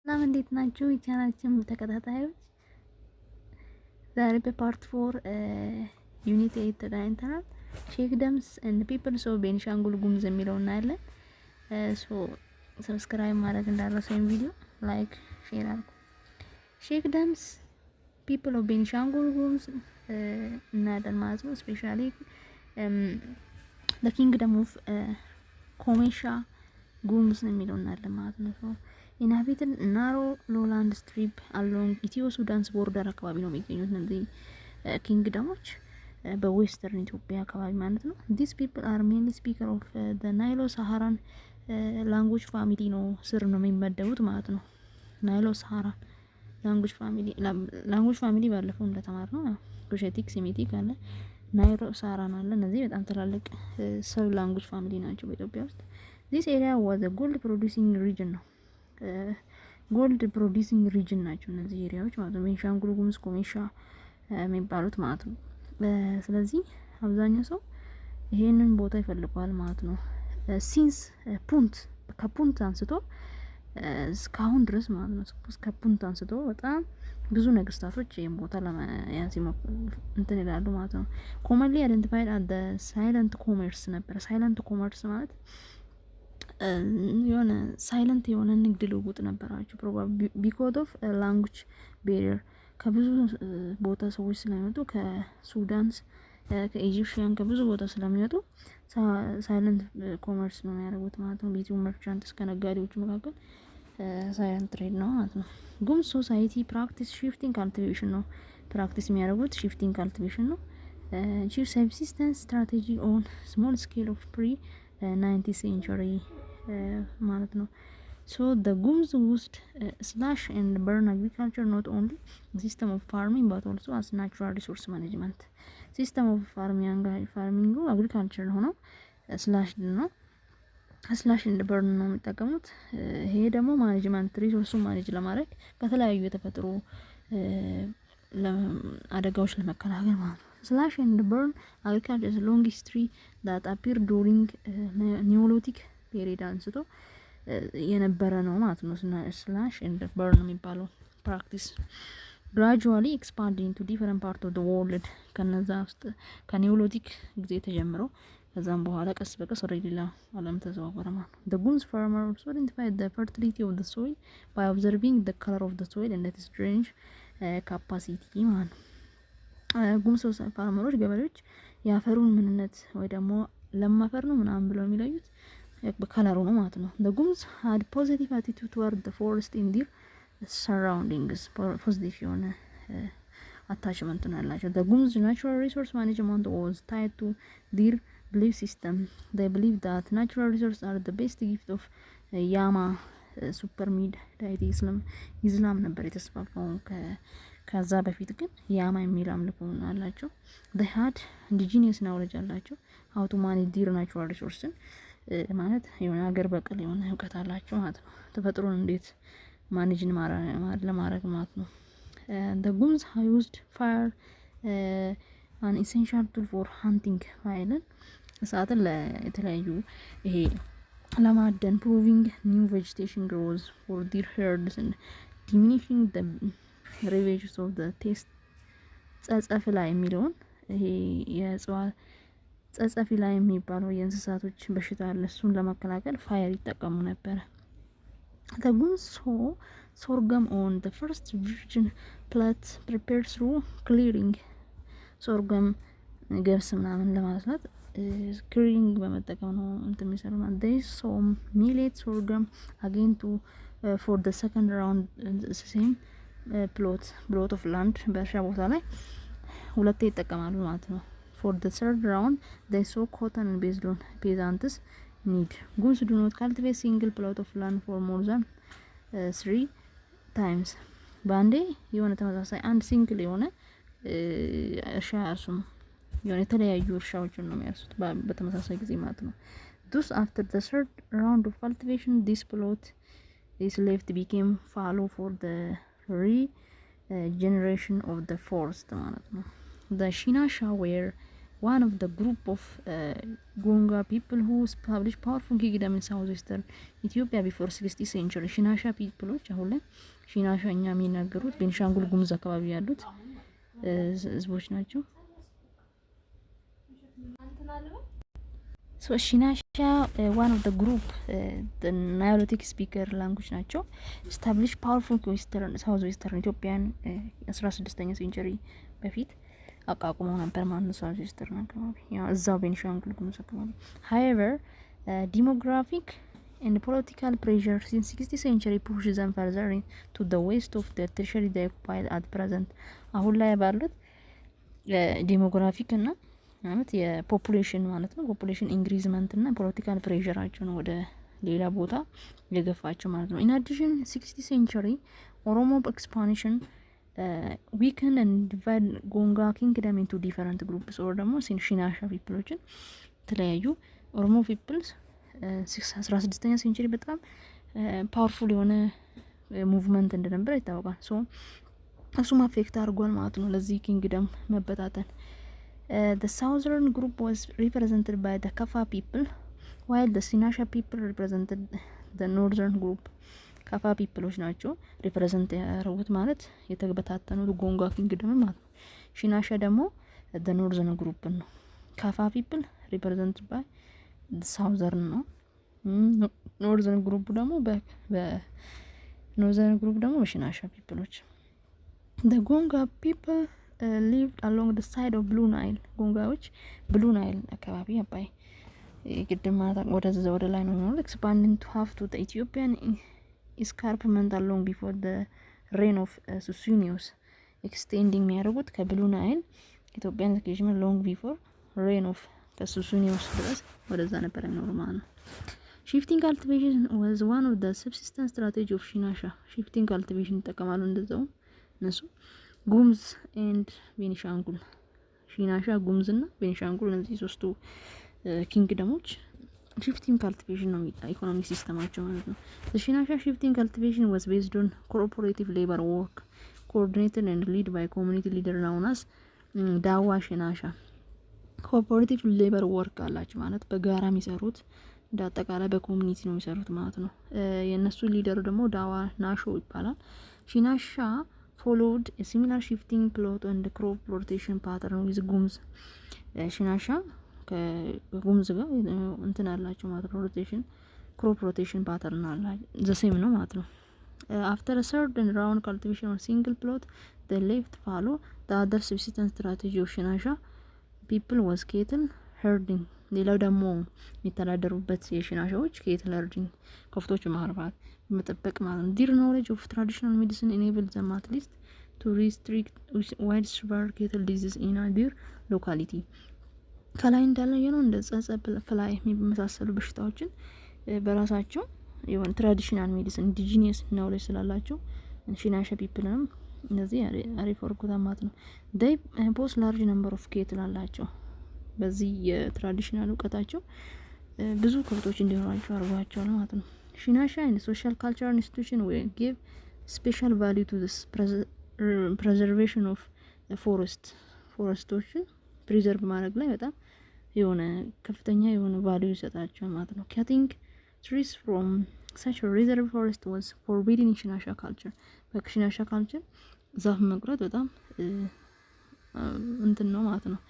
ሰላም፣ እንዴት ናችሁ? የቻናላችን ተከታታዮች፣ ዛሬ በ part 4 unit 8 ተገናኝተናል። Sheikdoms and peoples of ቤኒሻንጉል ጉሙዝ የሚለው እናያለን። So subscribe ማድረግ እንዳትረሱ፣ ወይም ቪዲዮ like፣ share አድርጉ። Sheikdoms, people of ቤኒሻንጉል ጉሙዝ እናያለን ማለት ነው። Specially the kingdom of ኮሜሻ ጉሙዝ የሚለው እናያለን ማለት ነው። Inhabited narrow lowland strip along Ethio Sudan's border አካባቢ ነው የሚገኙት እነዚህ kingdom ኦች፣ በ western ኢትዮጵያ አካባቢ ማለት ነው። These people are mainly speaker of Nilo Saharan language family ነው ስር ነው የሚመደቡት ማለት ነው። Nilo Saharan language family ባለፈው እንደተማርነው Cushitic፣ Semitic አለ፣ Nilo Saharan አለ። እነዚህ በጣም ትላልቅ sub language family ናቸው በኢትዮጵያ ውስጥ። This area was gold producing region ነው። Gold producing region ናቸው እነዚህ area ዎች ማለት ነው። ቤንሻንጉል ጉሙዝ፣ ኮሜሻ የሚባሉት ማለት ነው። ስለዚህ አብዛኛው ሰው ይሄንን ቦታ ይፈልገዋል ማለት ነው። Since ፑንት፣ ከፑንት አንስቶ እስካሁን ድረስ ማለት ነው። ከፑንት አንስቶ በጣም ብዙ ነገስታቶች ይህን ቦታ ለመያዝ እንትን ይላሉ ማለት ነው። Commonly identified as silent commerce ነበረ። Silent commerce ማለት የሆነ silent የሆነ ንግድ ልውውጥ ነበራቸው። Probably because of language barrier፣ ከብዙ ቦታ ሰዎች ስለሚመጡ፣ ከሱዳንስ፣ ከ Egyptian፣ ከብዙ ቦታ ስለሚመጡ silent commerce ነው የሚያደርጉት ማለት ነው። Between merchants፣ ከነጋዴዎቹ መካከል silent trade ነው ማለት ነው። ጉሙዝ society practice shifting cultivation ነው practice የሚያደርጉት፣ shifting cultivation ነው። Chief subsistence strategy on small scale of pre 19th century ማለት ነው። So the Gumuz used slash and burn agriculture not only system of farming but also as natural resource management። System of farming ኡ agriculture ሆኖ slash ነው፣ slash and burn ነው የሚጠቀሙት። ይሄ ደግሞ management resource ኡን manage ለማድረግ፣ ከተለያዩ የተፈጥሮ አደጋዎች ለመከላከል ማለት ነው። Slash and burn agriculture long history that appear during Neolithic period አንስቶ የነበረ ነው ማለት ነው። Slash and burn የሚባለው practice gradually expand into different part of world። ከነዛ ውስጥ ከ Neolithic ጊዜ ተጀምሮ ከዛም በኋላ ቀስ በቀስ ወደ ሌላ ዓለም ተዘዋወረ ማለት ነው። The Gumuz farmer also identified the fertility of the soil by observing the color of the soil and its drainage capacity ማለት ነው። ጉሙዝ farmer ኦች፣ ገበሬዎች የአፈሩን ምንነት ወይ ደግሞ ለም አፈር ነው ምናምን ብለው የሚለዩት በ color ኡ ነው ማለት ነው። The Gumuz had positive attitude toward the forest in their surroundings። Positive የሆነ attachment ነው ያላቸው። The Gumuz natural resource management was tied to their belief system. They believe that natural resources are the best gift of ያማ supreme deity። ኢስላም ነበር የተስፋፋው ከዛ በፊት፣ ግን ያማ የሚል አምልኮ አላቸው። They had indigenous knowledge አላቸው how to manage their natural resource ን ማለት የሆነ ሀገር በቀል የሆነ እውቀት አላቸው ማለት ነው። ተፈጥሮን እንዴት manage ን ለማድረግ ማለት ነው። The Gumuz used fire, an essential tool for hunting። Fire ን፣ እሳትን ለተለያዩ ይሄ ለማደን፣ proving new vegetation growth for their herds, diminishing the ravages of the tsetse fly የሚለውን፣ ይሄ የእጽዋት tsetse fly የሚባለው የእንስሳቶች በሽታ አለ። እሱን ለመከላከል fire ይጠቀሙ ነበረ። The Gumuz sow sorghum on the first virgin plot prepared through clearing። Sorghum ገብስ ምናምን ለማስላት clearing በመጠቀም ነው እንትን የሚሰሩ ማለት። They sow millet, sorghum again to for the second round same plot of land፣ በእርሻ ቦታ ላይ ሁለቴ ይጠቀማሉ ማለት ነው። For the third round they sow cotton based on peasants need። Gumuz do not cultivate single plot of land for more than three times። በአንዴ የሆነ ተመሳሳይ አንድ single የሆነ እርሻ አያርሱም። የሆነ የተለያዩ እርሻዎችን ነው የሚያርሱት በተመሳሳይ ጊዜ ማለት ነው። Thus after the third round of cultivation, this plot is left became fallow for the regeneration of the forest ማለት ነው። The Shinasha were One of the group of Gonga people who established powerful kingdom in southwestern Ethiopia before 16th century። ሽናሻ people ኦች፣ አሁን ላይ ሽናሻ እኛ የሚናገሩት ቤንሻንጉል ጉሙዝ አካባቢ ያሉት ህዝቦች ናቸው። So ሽናሻ one of the group Nilotic speaker language ናቸው። Establish powerful western southwestern ኢትዮጵያን 16ኛ century በፊት አቋቁመው ነበር ማለት ነው። Southwestern አካባቢ፣ እዛው ቤኒሻንጉል ጉሙዝ አካባቢ። However, demographic and political pressure since 16th century push them further to the west of the territory they occupied at present። አሁን ላይ ባሉት demographic እና ማለት የ population ማለት ነው፣ population increasement እና political pressure ኣቸው ነው ወደ ሌላ ቦታ የገፋቸው ማለት ነው። In addition, 16th century Oromo expansion weaken and divide Gonga kingdom into different groups or ደግሞ ሺናሻ people ኦችን የተለያዩ ኦሮሞ peoples 16ኛ century በጣም powerful የሆነ movement እንደነበረ ይታወቃል። So እሱም affect አድርጓል ማለት ነው ለዚህ kingdom መበታተን። The southern group was represented by the Kafa people, while the Shinasha people represented the northern group። ካፋ people ኦች ናቸው represent ያደረጉት ማለት የተበታተኑት ጎንጋ kingdom ማለት ነው። ሺናሻ ደግሞ the northern group ነው። ካፋ people represent by southern ነው። Northern group ደግሞ በ northern group ደግሞ በሽናሻ people ኦች። The Gonga people lived along the side of Blue Nile። ጎንጋዎች Blue Nile አካባቢ፣ አባይ ግድብ ማለት፣ ወደዛ ወደ ላይ ነው የሚኖሩት። Expanding to half to Ethiopian escarpment along before the reign of Susenyos። Extending የሚያደርጉት ከ Blue Nile Ethiopian escarpment long before reign of ከሱሱኒዮስ ድረስ ወደዛ ነበር የሚኖሩ ማለት ነው። Shifting cultivation was one of the subsistence strategy of Shinasha። Shifting cultivation ይጠቀማሉ። እንደዛውም እነሱ ጉምዝ and ቤኒሻንጉል፣ ሺናሻ፣ ጉምዝ እና ቤኒሻንጉል፣ እነዚህ ሶስቱ kingdom ኦች shifting cultivation ነው economic system ኣቸው ማለት ነው። Shinasha shifting cultivation was based on cooperative labor work coordinated and lead by community leader known as ዳዋ ሽናሻ። Cooperative labor work አላቸው ማለት በጋራ የሚሰሩት፣ እንደ አጠቃላይ በ community ነው የሚሰሩት ማለት ነው። የእነሱ leader ደግሞ ዳዋ ናሾ ይባላል። ሺናሻ followed similar shifting plot and crop rotation pattern with ጉምዝ። ሽናሻ ከጉምዝ ጋር እንትን አላቸው ማለት ነው። Rotation, crop rotation pattern አላ the same ነው ማለት ነው። After third round cultivation on single plot, the left fallow, the other subsistence strategy of ሽናሻ people was cattle herding። ሌላው ደግሞ የሚተዳደሩበት የሽናሻዎች cattle herding፣ ከብቶች ማርባት፣ መጠበቅ ማለት ነው። Their knowledge of traditional medicine enable them at least to restrict widespread cattle disease in their locality። ከላይ እንዳለ ነው እንደ tsetse fly የሚመሳሰሉ በሽታዎችን በራሳቸው የሆነ traditional medicine, indigenous knowledge ስላላቸው ሺናሻ people ንም እነዚህ አሪፍ ወርኩታ ማለት ነው። They possess large number of cattle አላቸው። በዚህ የ traditional እውቀታቸው ብዙ ከብቶች እንዲኖራቸው አድርጓቸዋል ማለት ነው። ሺናሻ and social cultural institution give special value to preservation of forest። Forest ኦችን preserve ማድረግ ላይ በጣም የሆነ ከፍተኛ የሆነ value ይሰጣቸዋል ማለት ነው። Cutting trees from such reserve forest was forbidden in ሽናሻ culture። በሽናሻ culture ዛፍ መቁረጥ በጣም እንትን ነው ማለት ነው።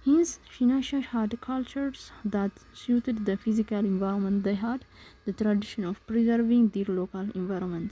Hence, ሽናሻ had cultures that suited the physical environment. They had the tradition of preserving their local environment።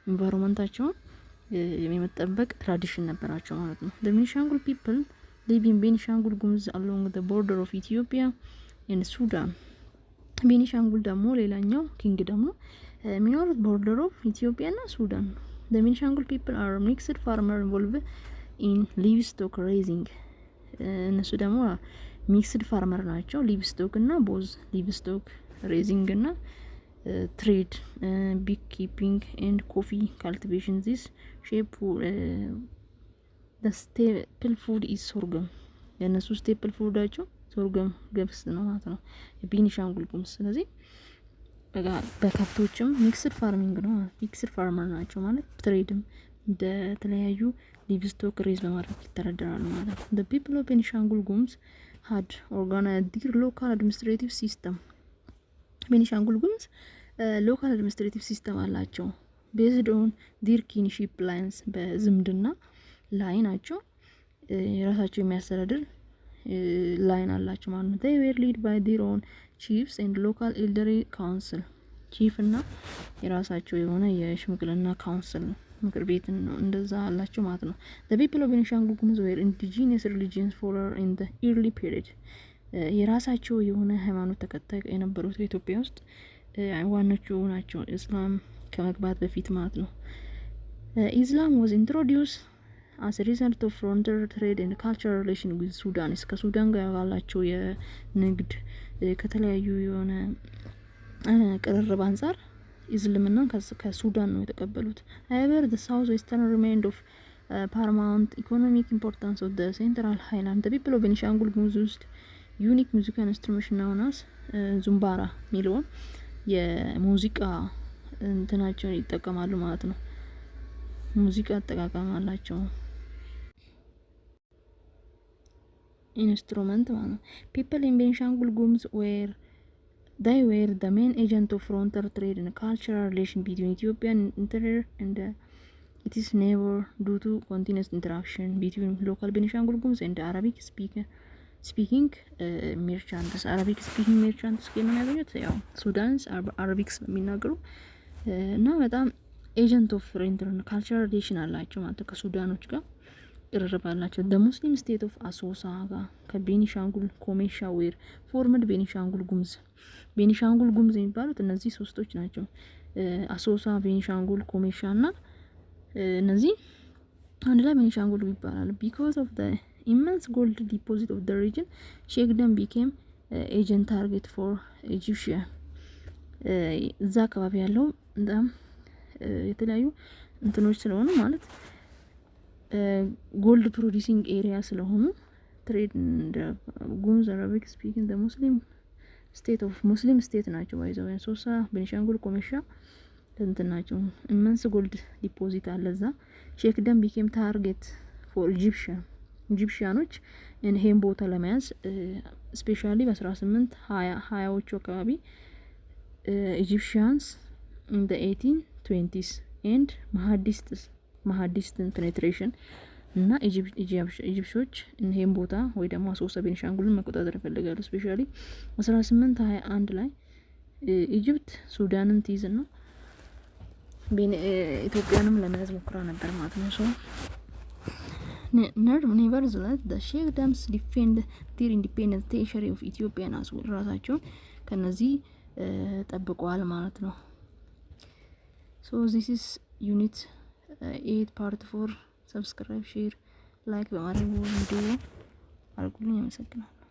Environment ኣቸውን የመጠበቅ tradition ነበራቸው ማለት ነው። The ቤኒሻንጉል people live in ቤኒሻንጉል ጉሙዝ along the border of Ethiopia and Sudan። ቤኒሻንጉል ደግሞ ሌላኛው kingdom ነው፣ የሚኖሩት border of ኢትዮጵያ ና ሱዳን ነው። The ቤኒሻንጉል people are mixed farmer involve in livestock raising። እነሱ ደግሞ mixed farmer ናቸው። Livestock እና both livestock raising እና trade, beekeeping and coffee cultivation. This shape staple food is sorghum። የእነሱ staple food ኣቸው sorghum ገብስ ነው ማለት ነው፣ የቤኒሻንጉል ጉሙዝ። ስለዚህ በከብቶችም mixed farming ነው፣ mixed farmer ናቸው ማለት trade ም እንደተለያዩ livestock raise በማድረግ ይተዳደራሉ ማለት ነው። The people of ቤኒሻንጉል ጉሙዝ had organized their local administrative system። ቤኒሻንጉል ጉሙዝ local administrative system አላቸው። Based on their kinship lines፣ በዝምድና ላይ ናቸው። የራሳቸው የሚያስተዳድር line አላቸው ማለት ነው። They were led by their own chiefs and local elderly council። Chief እና የራሳቸው የሆነ የሽምግልና council ምክር ቤት እንደዛ አላቸው ማለት ነው። The people of ቤኒሻንጉል ጉሙዝ were indigenous religions follower in the early period። የራሳቸው የሆነ ሃይማኖት ተከታይ የነበሩት ኢትዮጵያ ውስጥ ዋኖቹ ናቸው፣ እስላም ከመግባት በፊት ማለት ነው። Islam was introduced as result of frontier trade and cultural relation with Sudan። ከሱዳን ጋር ባላቸው የንግድ ከተለያዩ የሆነ ቅርርብ አንጻር እስልምናን ከሱዳን ነው የተቀበሉት። However, the south western remained of paramount economic importance of the central highland. The people of ቤኒሻንጉል ጉሙዝ used unique musical instrument known as ዙምባራ የሚለውን የሙዚቃ እንትናቸውን ይጠቀማሉ ማለት ነው። ሙዚቃ አጠቃቀም አላቸው instrument ማለት ነው። People in ቤኒሻንጉል ጉሙዝ were they were the main agent of frontier trade and cultural relation between Ethiopian interior and its neighbor due to continuous interaction between local ቤኒሻንጉል ጉሙዝ and Arabic speaking merchants። Arabic speaking merchants የሚያገኙት ያው Sudanese Arabic ስለሚናገሩ እና በጣም agent of frontier cultural relation አላቸው ማለት ነው። ከሱዳኖች ጋር ቅርርብ አላቸው። The Muslim state of አሶሳ ጋር ከቤኒሻንጉል ኮሜሻ were formed ቤኒሻንጉል ጉሙዝ። ቤኒሻንጉል ጉሙዝ የሚባሉት እነዚህ ሶስቶች ናቸው። አሶሳ፣ ቤኒሻንጉል፣ ኮሜሻ እና እነዚህ አንድ ላይ ቤኒሻንጉል ይባላሉ። Because of the immense gold deposit of the region, sheikhdom became agent target for Egyptian። እዛ አካባቢ ያለው በጣም የተለያዩ እንትኖች ስለሆኑ፣ ማለት gold producing area ስለሆኑ፣ trade ጉሙዝ Arabic speaking Muslim state of Muslim state ናቸው። By the way, አሶሳ፣ ቤኒሻንጉል፣ ኮሜሻ እንትን ናቸው። Immense gold deposit አለ እዛ። Sheikhdom became target for Egyptian። Egyptian ኖች ይሄን ቦታ ለመያዝ specially በአስራ ስምንት ሀያዎቹ አካባቢ Egyptians in the 1820s and Mahdist ን penetration እና Egyptian ኦች ይሄን ቦታ ወይ ደግሞ አሶሳ ቤኒሻንጉልን መቆጣጠር ይፈልጋሉ። Specially 1821 ላይ Egypt ሱዳንን ትይዝና ኢትዮጵያንም ለመያዝ ሞክራ ነበር ማለት ነው። So nevertheless, the sheikhdoms defend their independent territory of Ethiopian as ራሳቸውን ከነዚህ ጠብቀዋል ማለት ነው። So this is unit 8 part 4። Subscribe፣ share፣ like በማድረግ ቪዲዮ አድርጉልኝ። አመሰግናለሁ።